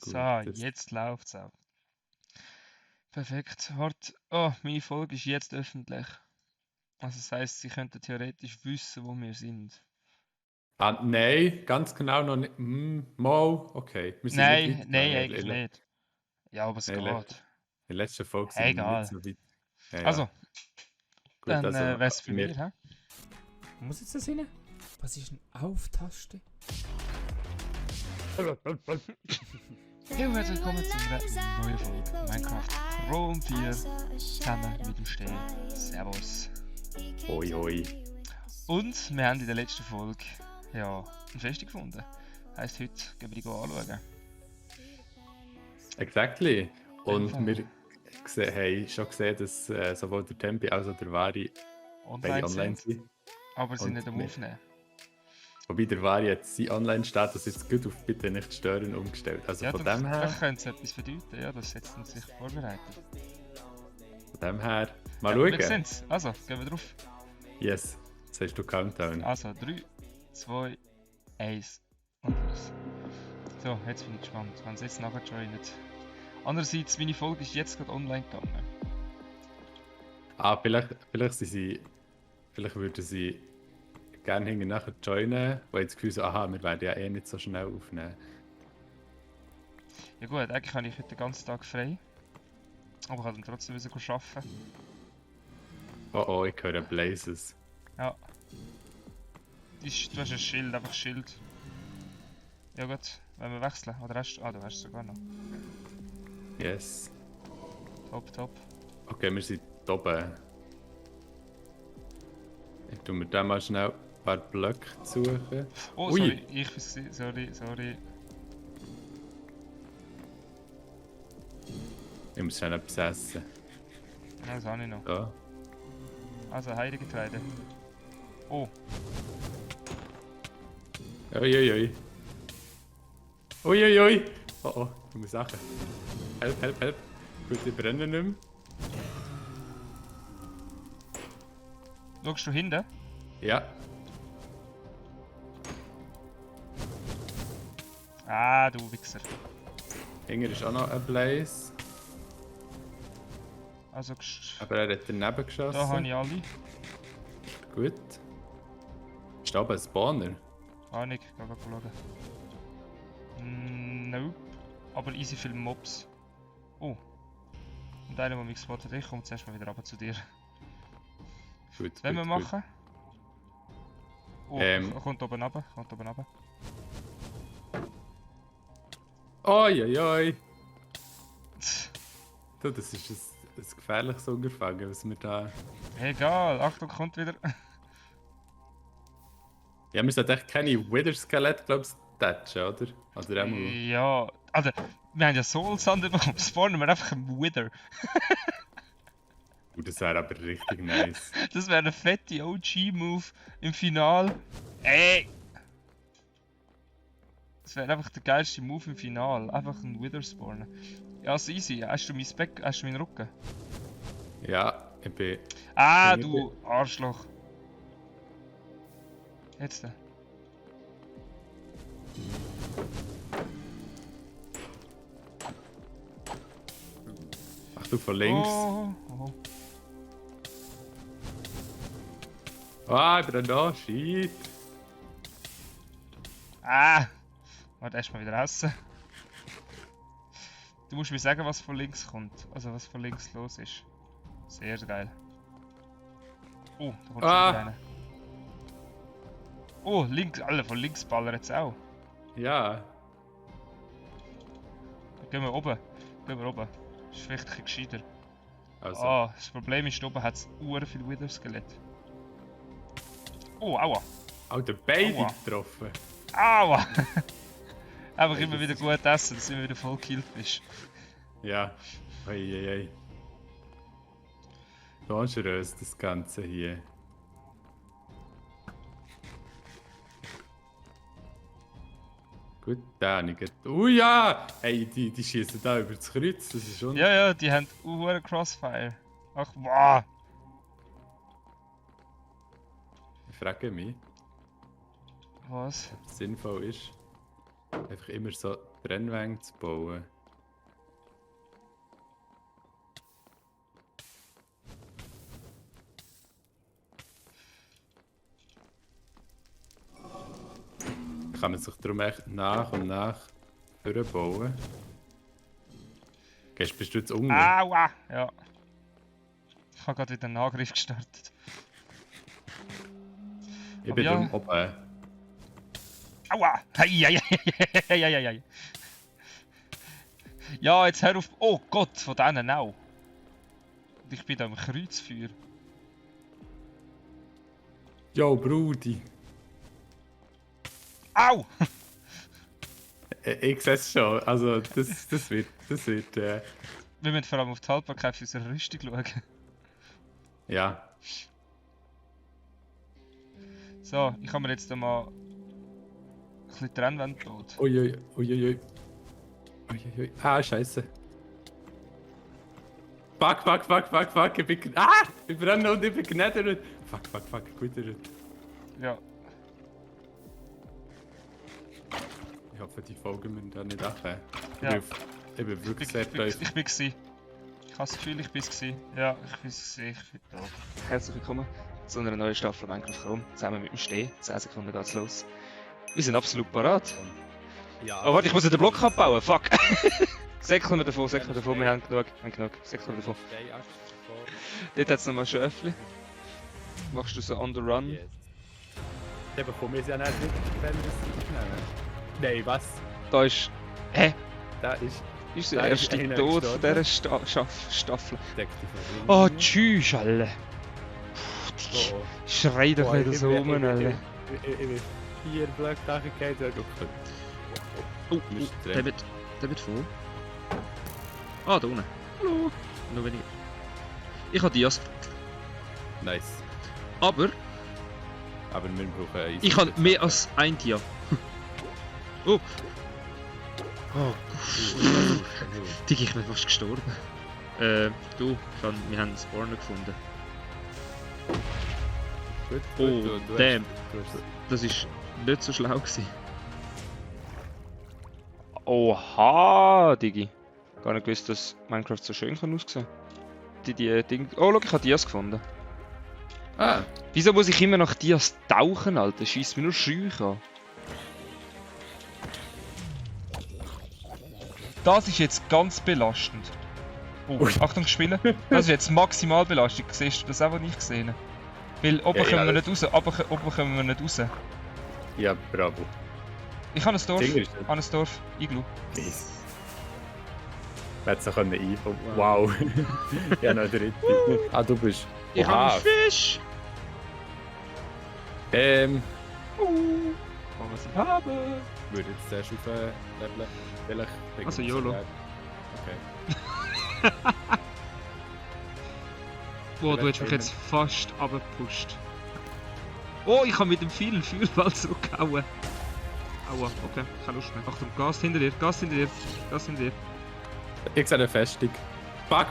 So, Gut, das jetzt läuft's auch. Perfekt. Warte. Oh, meine Folge ist jetzt öffentlich. Also das heisst, Sie könnten theoretisch wissen, wo wir sind. Nein, ganz genau noch nicht. Mal, okay. Wir sind nicht Nein, weitergegangen. nein, eigentlich nicht. Ja, aber es Nein, geht. in der letzten Folge Hey, sind wir nicht egal. so weit. Ja, ja. Also, Gut, dann also wär's für wir. mich, hä? Muss jetzt das rein? Was ist eine Auf-Taste? Hallo und herzlich willkommen zu einer neuen Folge Minecraft Chrome 4 zusammen mit dem Steh. Servus. Hoi, hoi. Und wir haben in der letzten Folge ja eine Festung gefunden. Heisst, heute gehen wir die anschauen. Exactly. Und Fall. wir haben schon gesehen, dass sowohl der Tempi als auch der Vari beide online sind. Aber sie sind Und nicht am wir- Aufnehmen. Wobei der Vari jetzt sein Online-Status jetzt gut auf «Bitte nicht stören» umgestellt. Also Ja, von das dem her, könnte etwas bedeuten, ja, das setzt uns sich vorbereitet. mal Ja, wir schauen. sehen's. Also, gehen wir drauf. Yes, jetzt hast du Countdown. Also, 3, 2, 1 und los. So, jetzt bin ich gespannt, wenn sie jetzt nachher joinen. Andererseits, meine Folge ist jetzt gerade online gegangen. Vielleicht würden sie gerne nachher joinen, weil jetzt das Gefühl so, aha, wir werden ja eh nicht so schnell aufnehmen. Ja gut, eigentlich habe ich heute den ganzen Tag frei. Aber ich kann dann trotzdem wieder arbeiten. Oh oh, ich höre Blazes. Ja. Du hast ein Schild, einfach Schild. Ja gut, wenn wir wechseln. Oder hast du... Ah, du hast es sogar noch. Yes. Top, top. Okay, wir sind oben. Ich tue mir dann mal schnell ein paar Blöcke suchen. Oh, Ui. sorry, sorry. Ich muss schnell etwas essen. Ja, das habe ich noch. Da. Also, Heidegetreide. Oh, Uiuiui. Uiuiui. Oh oh, ich muss Sachen. Help, help, help. Gut, ich brenne nicht mehr. schaust du hinten? Ja. Ah, du Wichser. Hinger ist auch noch ein Blaze. Also, Aber er hat daneben geschossen. da habe ich alle. Gut. Ist da oben ein Spawner? Kann ich, geh schauen. Nope. Aber easy viele Mobs. Oh. Und einer, der mich gespottet hat, ich komme zuerst mal wieder runter zu dir. Gut, Wenn wir gut, machen. Oh, Ähm. kommt oben runter, Oi, oi, oi. Du, das ist ein gefährliches Unterfangen, was wir da... Egal, Achtung, kommt wieder. Ja, wir sollten echt keine Wither-Skelett, glaube ich, touchen, oder? Oder einmal... Ja, also, wir haben ja Soul Sand bekommen, spawnen wir einfach einen Wither. Das wäre aber richtig nice. Das wäre eine fette OG-Move im Final. Ey! Das wäre einfach der geilste Move im Final. Einfach einen Wither spawnen. Ja, also easy. Hast du meinen Rücken? Ja, ich bin... Ah, Bin ich du Arschloch. Jetzt. Ach du, von links. Oh, oh. Ah, ich bin da, shit. Ah! Warte, erstmal wieder essen. Du musst mir sagen, was von links kommt. Also, was von links los ist. Sehr geil. Oh, da kommt schon wieder einer. Oh, links, alle von links ballern jetzt auch. Ja. Dann gehen wir oben. Ist vielleicht ein bisschen gescheiter. Also, Ah, das Problem ist, oben hat es viel Wither-Skelett. Oh, aua. Alter, beide Aua. getroffen. Aua! Einfach Hey, immer das wieder ist- gut essen, dass du immer wieder voll gekillt bist. Ja. Oi, oi, oi. Dangerös, das Ganze hier. Gut, dann geht. Ja! Hey, die schießen da über das Kreuz, das ist schon. Ja, die haben Crossfire. Ach, wow! Ich frage mich, Was? ob es sinnvoll ist, einfach immer so Trennwände zu bauen. Kann man sich darum echt nach und nach vorbauen. Bist du jetzt unten? Aua! Ja. Ich habe gerade wieder einen Angriff gestartet. Ich bin ja. drum oben. Aua! Hei. Ja, jetzt hör auf. Oh Gott, von denen auch. Und ich bin da im Kreuzfeuer. Yo, Brudi. Au! Ich sehe es schon. Also, das wird. Wir müssen vor allem auf die Haltbarkeit für unsere Rüstung schauen. Ja. So, ich habe mir jetzt mal ein bisschen Trennwände gebaut. Uiuiui. Ah, scheiße. Fuck. Ich bin. Ich brenne und ich bin genädert. Fuck. Guter. Ja. Ich hoffe, die Folgen müssen da nicht abheben. Ja. Ich bin wirklich sehr tief. Ich bin gsi. Ich habe das Gefühl, ich bin gsi. Ja, ich bin gsi. Ich bin da. Herzlich willkommen zu einer neuen Staffel Minecraft Chrome. Zusammen mit dem Steh. 10 Sekunden geht's los. Wir sind absolut parat. Ja. Oh, warte, ich muss den Block abbauen. Fuck. Säckeln wir davon. Wir haben genug. Säckeln wir davon. Dort hat es nochmal Schöfli. Machst du so on the run? Yes. Dann bekomme ich es ja nicht, wenn wir es nehmen. Nein, was? Da ist. Hä? Da ist. Ist Da der ist erste einer Tod von gestorben. dieser Staffel. Deckt die Oh, tschüss, alle. Oh. Schrei doch nicht so rum, alle. Ich bin 4 Blöcke nachgefallen. Oh, der wird vor. Ah, da unten. Hallo. Nur weniger. Ich habe Dias. Nice. Aber Aber wir brauchen Eisen. ich habe mehr als ein Dia. Oh. Oh, Digga, ich bin fast gestorben. Wir haben einen Spawner gefunden. Gut, Oh, du damn. hast- Das ist nicht so schlau gewesen. Oha, Digi. Gar nicht gewusst, dass Minecraft so schön kann aussehen. Die Dinge. Oh, schau, ich habe Dias gefunden. Ah, Wieso muss ich immer nach Dias tauchen, Alter? Schießt mir nur Scheuch an. Das ist jetzt ganz belastend. Oh, Achtung, spielen. Das ist jetzt maximal Belastung. Siehst du das auch, was ich gesehen habe? Weil oben Ja, kommen wir das- nicht raus. Oben kommen wir nicht raus. ja, bravo. Ich habe ein Dorf. Ding Ich ist das. habe ein Dorf. Iglu. Nice. Hätte es können einbauen. Wow. Ja, noch dritte. Ah, du bist. Ich Oha. habe einen Fisch. Ähm, Kann man sie haben? würde jetzt zuerst auf Level. Vielleicht. Also, YOLO. Okay. Boah, du hast mich jetzt fast abgepusht. Oh, ich habe mit dem vielen Feuerball zurückgehauen. Aua, okay, keine Lust mehr. Achtung, Gas hinter dir. Ich sehe eine Festung. Fuck.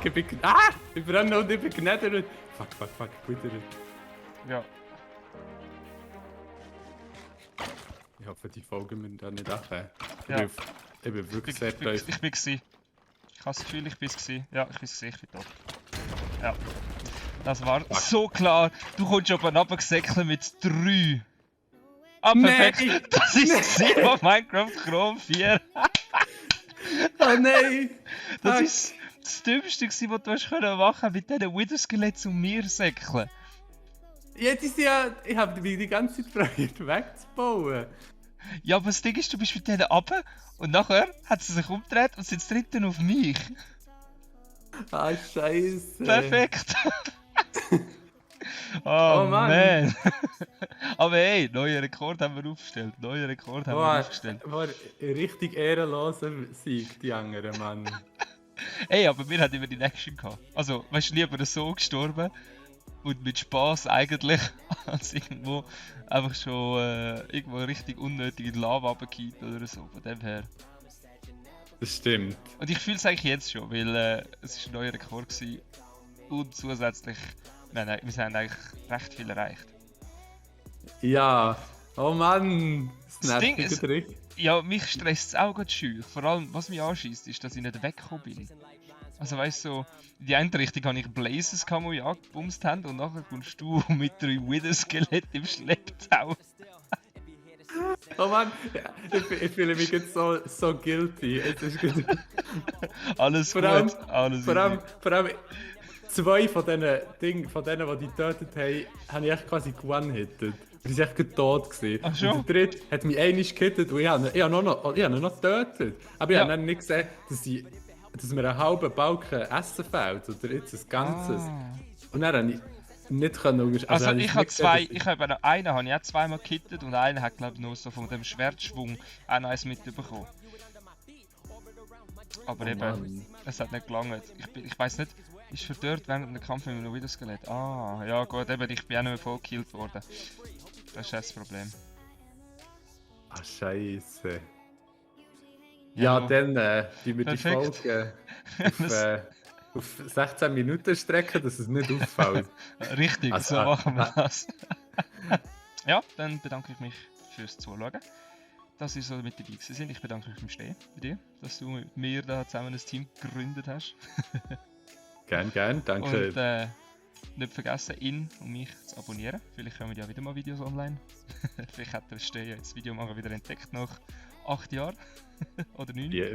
Ich bin. Ich brenne und ich bin genädert. Fuck. Guter. Ja. Ich hoffe, die Folgen müssen da nicht abheben. Ja. Ich bin wirklich sehr tief. Ich bin gsi. Ich habe das Gefühl, ich bin gsi. Ja, ich bin gsi, ich bin tot. Ja. Das war so klar. Du kommst oben runtergesäckelt mit 3. Ah, perfekt. Nein. Das ist gsi von Minecraft Chrome 4. Oh nein! Das ist das Dümmste, was du hast machen mit diesen Wither-Skeletten zu mir säckeln. Jetzt ist ja. Ich habe mich die ganze Zeit probiert wegzubauen. Ja, aber das Ding ist, du bist mit denen runter und nachher hat sie sich umgedreht und sind das dritte auf mich. Ah, Scheiße. Perfekt. Oh, Oh, Mann. Mann. Aber hey, neuen Rekord haben wir aufgestellt. War richtig ehrenloser Sieg, die anderen, Mann. Hey, aber wir hatten immer die Action gehabt. Also, weißt du, lieber so gestorben und mit Spaß eigentlich, als irgendwo einfach schon irgendwo richtig unnötig in Lava runtergefallen oder so. Von dem her. Das stimmt. Und ich fühle es eigentlich jetzt schon, weil es war ein neuer Rekord gewesen. Und zusätzlich, wir haben eigentlich recht viel erreicht. Ja. Oh Mann. Das Ding nervt ist- richtig. Ja, mich stresst es auch gerade scheu. Vor allem, was mich anschießt, ist, dass ich nicht weggekommen bin. Also weißt du, so, in die eine Richtung habe ich Blazes gehabt, die angebumst haben, und nachher kommst du mit 3 Wither-Skelett im Schlepptau. Oh Mann, ich fühle mich jetzt so guilty. Es ist gut. Alles Vor gut, allem, alles vor allem, easy. vor allem 2 von diesen Dingen, die die getötet haben, habe ich echt quasi one-hitted. Die waren echt gut tot gewesen. Ach schon? Und der dritte hat mich einmal gehittet und ich habe ihn noch getötet. Aber ich Ja. habe dann nicht gesehen, dass mir einen halben Balken Essen fehlt. Oder jetzt ein ganzes. Und dann habe ich nicht können. Also habe ich nicht habe gesehen, zwei, dass ich habe noch einen habe ich auch zweimal gehittet und einen hat glaube ich nur so von dem Schwertschwung auch noch eins mitbekommen. Aber eben, Mann. es hat nicht gelangt. Ich weiß nicht, ist verdörrt während dem Kampf mit einem Wiederskelett. Ah, ja gut, eben, ich bin auch nicht mehr voll gekillt worden. Das ist das Problem. Ah, Scheiße. Ja, Ja, dann tun wir die Perfekt. Folge auf 16 Minuten strecken, dass es nicht auffällt. Richtig, Also, so machen wir das. Ja, dann bedanke ich mich fürs Zuschauen, dass ihr so mit dabei gewesen seid. Ich bedanke mich beim Stehen bei dir, dass du mit mir da zusammen ein Team gegründet hast. Gern, danke. Und nicht vergessen, ihn und mich zu abonnieren. Vielleicht kommen ja wieder mal Videos online. Vielleicht hat der Stehen jetzt das Video mal wieder entdeckt nach 8 Jahren. Oder 9. Ja,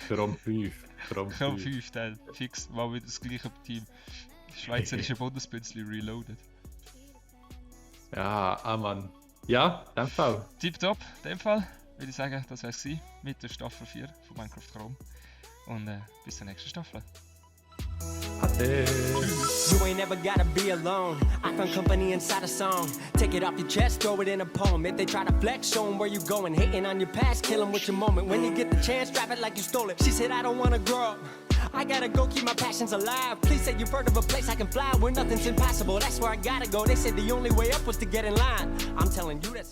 From 5. Komm, 5 Teil. Fix, mal wieder das gleiche Team. Schweizerische Bundesbünzli reloaded. Ja, Mann. Ja, in dem Fall. Tipptopp, in dem Fall würde ich sagen, das wär's gewesen mit der Staffel 4 von Minecraft Chrome. Und bis zur nächsten Staffel. Ade. You ain't never gotta be alone. I found company inside a song. Take it off your chest, throw it in a poem. If they try to flex, show 'em where you going. Hating on your past, kill 'em with your moment. When you get the chance, drive it like you stole it. She said, I don't wanna grow up. I gotta go keep my passions alive. Please say you've heard of a place I can fly where nothing's impossible. That's where I gotta go. They said the only way up was to get in line. I'm telling you that some